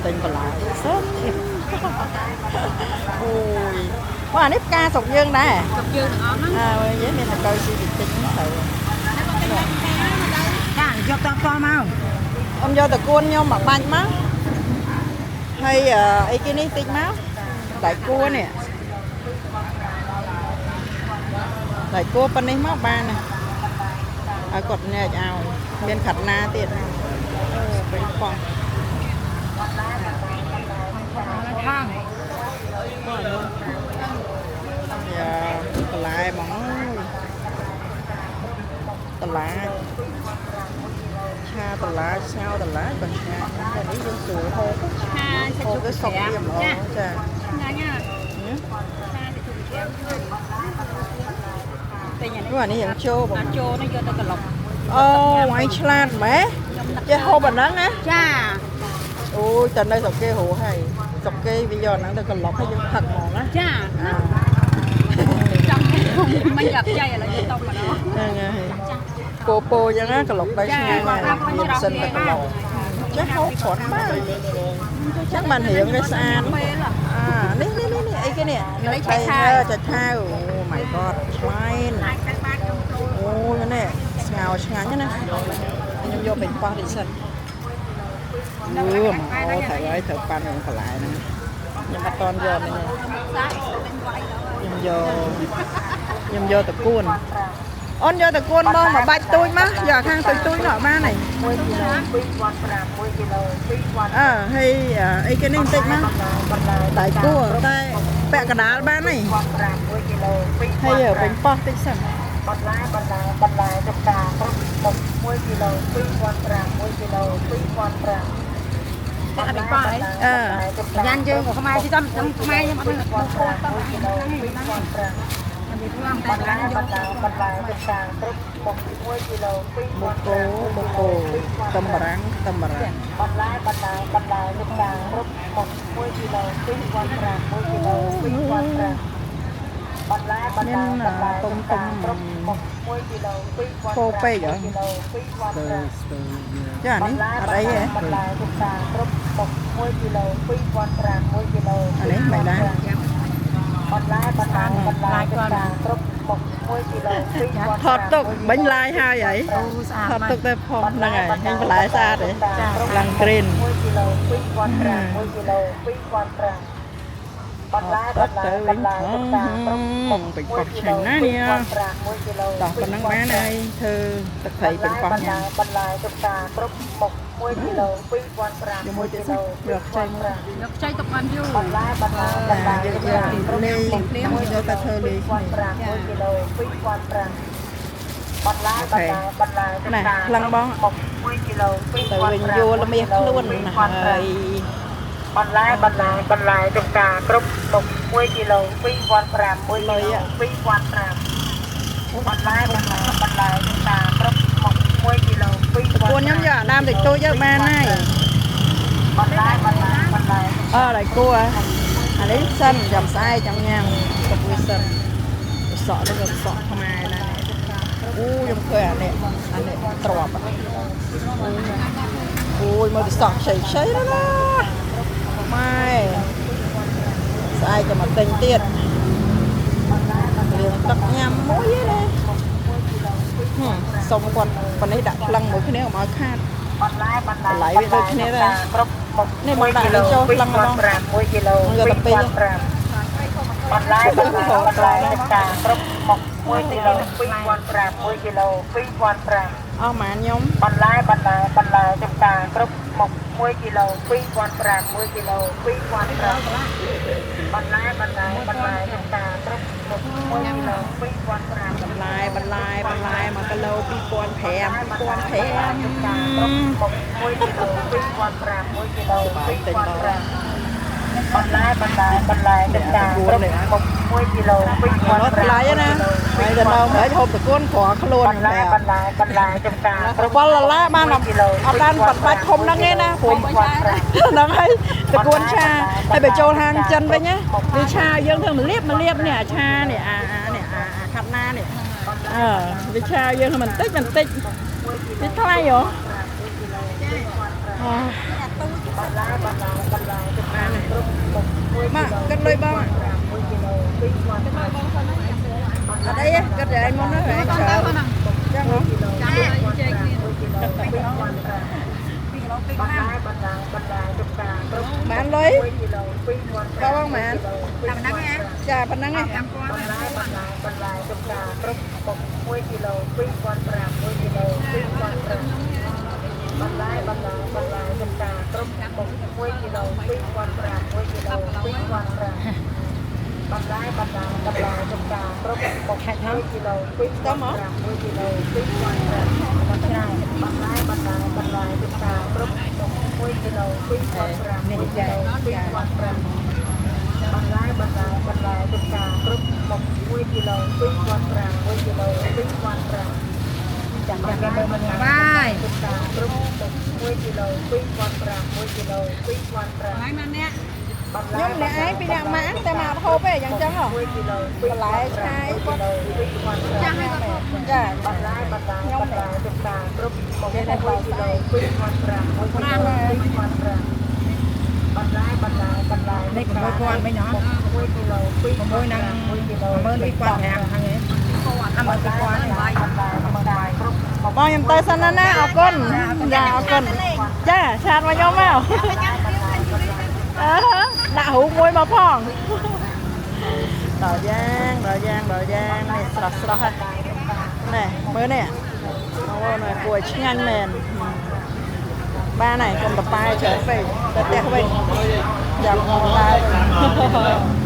ទិញបន្លែសិនអូយមកអានេះផ្កាស្រុកយើងដែរ ស្រុកយើងទាំងអស់ហ្នឹង អើយមានតកៅស៊ីតិចត្រូវ ចាយកតផ្ទាល់មក អ៊ំយកតកួនខ្ញុំមកបាច់មកហើយអីគេនេះតិចមកតែគួរនេះតែគួរប៉ុណ្នេះមកបានណាឲ្យគាត់ញែកឲ្យមានខាត់ណាទៀតអូពេញប៉ោះ ខាង យ៉ាបន្លែហ្មងអើយបន្លែឆាបន្លែស្ងោបន្លែក៏ឆ្ងាញ់តែនេះយើងស្រួលហូប ឆា ហូបទៅសុកវាហ្មងចា ឆ្ងាញ់ណាឆាទៅជុំច្រាមទិញអានេះ នោះអានេះយ៉ាងចូលបង ដល់ចូលនេះយកទៅក្លុក អូឯងឆ្លាតម៉េះចេះហូបអាហ្នឹងណា ចា អូយតែនៅស្រុកគេរស់ហើយស្រុកគេវាយកអាហ្នឹងទៅក្លុកហើយយើងផឹកហ្មងណា ចាចង់មិនយកចៃឥឡូវយកតុំម្ដង ហ្នឹងហើយពោពោអញ្ចឹងណាក្លុកទៅឆ្ងាញ់ហើយមានសិនទៅក្លុកចេះហូបគ្រាន់បានអញ្ចឹងបានរៀងវាស្អាត ពេល អានេះនេះនេះអីគេនេះចៃថាវអូ my god ឆ្លែនអូយនេះស្ងោឆ្ងាញ់ណាខ្ញុំយកពេញប៉ោះតិចសិនអឺមកអូត្រូវហើយត្រូវប៉ាន់នឹងបន្លែហ្នឹងខ្ញុំអត់តន់យកនេះខ្ញុំយកខ្ញុំយកតកួនអូនយកតកួនបងមកបាច់ទូចមកយកខាងទូចទូចនោះបានហើយ 1គីឡូ2005 1គីឡូ2000 អើហើយអីគេនេះបន្តិចមក បន្លែ តែគួរតែពាក់កដាលបានហើយ 5 1គីឡូ ហើយពេញ 2005 ប៉ោះតិចសិន បន្លែបន្លែបន្លែចំការគ្រប់មុខ1គីឡូ2005 1គីឡូ2005 តែអត់ប៉ោះអី អើ ញ៉ាំយើងក៏ខ្មែរទីតំខ្មែរខ្ញុំអត់ដឹង 2005 1គីឡូ2005 និយាយធំតែ បន្ ឡា លែ នយក បន្លែបន្លែចំការគ្រប់មុខ1គីឡូ បូកូបូកូតំបារាំងតំបារាំង បន្លែបន្លែបន្លែចំការគ្រប់មុខ1គីឡូ2005 1គីឡូ2005បន្លែបន្ មាន លែបន្លែ ទុំទុំ គ្រប់មុខ1គីឡូ2005 ពោពេកហ៎ គីឡូ2005 ចានេះអត់អីទេ បន្លែចំការគ្រប់មុខ1គីឡូ2005 1គីឡូ អានេះមិនដែរ បន្លែបន្លែបន្លែចំការគ្រប់មុខ1គីឡូ2005 ថតទុកបាញ់ឡាយហើយហី អូស្អាត ថតទុកទៅផងហ្នឹងហើយឃើញបន្លែស្អាតទេឡើងក្រីន 1គីឡូ2005 1គីឡូ2005បន្លែបន្លែបន្លែចំការគ្រប់មុខ ពេញប៉ោះឆ្ងាញ់ណាស់នេះ 1គីឡូ ដោះប៉ុណ្ណឹងបានហើយធ្វើទឹកត្រីពេញប៉ោះញ៉ាំ បន្លែចំការគ្រប់មុខ1គីឡូ2005 យកមួយទៀតសិនយកខ្ចីមួយ យកខ្ចីទុកបានយូរ បន្លែបន្លែបន្លែ យកយកលេងយកទៅធ្វើលេងគ្នា 2005 1គីឡូ2005បន្លែបន្លែបន្លែចំ ណែ ការ ក្លឹងបង មុខ1គីឡូ ទៅវិញយួរល្មាសខ្លួនណាហើយ បន្លែបន្លែបន្លែចំការគ្រប់មុខ1គីឡូ2005 1គីឡូ2005បន្លែបន្លែបន្លែចំការគ្រប់មុខ1គីឡូ2005 ពួនខ្ញុំយកអាដើមតិចតួចយកបានហើយ បន្លែបន្លែបន្លែ អើដៃគួរអានេះសិនចាំស្អែកចាំញ៉ាំទុកវាសិនសក់ទៅក៏សក់ខ្មែរដែរអូខ្ញុំឃើញអានេះអានេះទ្របអូយមើលទៅសក់ខ្ចីខ្ចីណាស់ណាម៉ែស្អែកក៏មកទិញទៀតលាងទឹកញ៉ាំមួយឯណាហឹមសុំគាត់ប៉ុណ្នេះដាក់ក្លឹងមួយគ្នាកុំឲ្យខាត បន្លែបន្លែ បន្លែវាដូចគ្នាដែរ គ្រប់មុខ នេះមកដាក់លើចូលក្លឹងម្ដង 1គីឡូ យកតែពីរ 2005បន្លែបន្លែបន្លែចំការគ្រប់មុខ1គីឡូ2005 1គីឡូ2005 អស់ម៉ានខ្ញុំ បន្លែបន្លែបន្លែចំការគ្រប់មុខ1គីឡូ2005 1គីឡូ2005បន្លែបន្លែបន្លែចំការគ្រប់មុខ1គីឡូ2005 បន្លែបន្លែបន្លែ1គីឡូ2005 2005 ចំការគ្រប់មុខ1គីឡូ2005 1គីឡូ2005បន្លែបន្លែបន្លែចំការគ្រប់មុខ1គីឡូ អត់ថ្លៃ 2005 ណាហើយទៅនៅមិនហូបតកួនក្រខ្លួន បន្លែបន្លែបន្លែចំការគ្រប់ បលឡាបានអត់អត់បានបាត់បាច់ធំហ្នឹងឯណាព្រោះហ្នឹងហើយតកួនឆាហើយបើចូលហាងចិនវិញណាវាឆាយើងធ្វើមកលៀបមកលៀបនេះអាឆានេះអាអានេះអាអាខាត់ណានេះអើវាឆាយើងធ្វើបន្តិចបន្តិចវាថ្លៃហ៎អ បន្លែបន្លែបន្លែចំការគ្រប់មុខ1 មក គីឡូ គិតលុយបង 1គីឡូ2005 អត់អីទេគិតតែឯងមុនហ្នឹងឯងច្រើនចឹងហ៎ គីឡូ ចាជែកគ្នា 1គីឡូ2005 2គីឡូ2 បន្លែបន្លែបន្លែចំការគ្រប់ បានលុយ 1គីឡូ2005 បងបងមែន តាមហ្នឹងណា ចាប៉ុណ្ណឹងឯង 5000 បន្លែបន្លែបន្លែចំការគ្រប់មុខ1គីឡូ2005 1គីឡូ2005បន្លែបន្លែបន្លែចំការគ្រប់មុខ1គីឡូ2005 1គីឡូ2005បន្លែបន្លែបន្លែចំការគ្រប់មុខ1គីឡូ2005 1គីឡូ2005 ច្រើន បន្លែបន្លែបន្លែចំការគ្រប់មុខ1គីឡូ2005 1គីឡូ2005បន្លែបន្លែបន្លែចំការគ្រប់មុខ1គីឡូ2005 1គីឡូ2005 ចាំចាំគេមើលមិនបាយ ចំការគ្រប់មុខ1គីឡូ2005 1គីឡូ2005 ហើយមកអ្នក បន្លែ ខ្ញុំម្នាក់ឯងពីរអ្នកម៉ាក់តែមកអត់ហូបទេយ៉ាងចឹងហ៎ 1គីឡូ បន្លែឆាយ គីឡូ2005 ចាស់ឲ្យគាត់ហូប ចា បន្លែបន្លែបន្លែចំការគ្រប់មុខ1គីឡូ2005 1គីឡូ2005បន្លែបន្លែបន្លែ នេះ6000វិញហ៎ 1គីឡូ 6ហ្នឹង 1គីឡូ 12500ហ្នឹងឯងអា12000បាយ បន្លែបន្លែគ្រប់មុខ បងខ្ញុំទៅសិនណាណាអរគុណចាអរគុណចាឆាតមកខ្ញុំមកអឺដាក់រូបមួយមកផងដល់យ៉ាងដល់យ៉ាងដល់យ៉ាងនេះស្រស់ស្រស់ហ្នឹងណែមើលនេះអូណែគួរឲ្យឆ្ងាញ់មែនបានហើយកុំតប៉ែច្រើនពេកទៅផ្ទះវិញចាំមកដើរ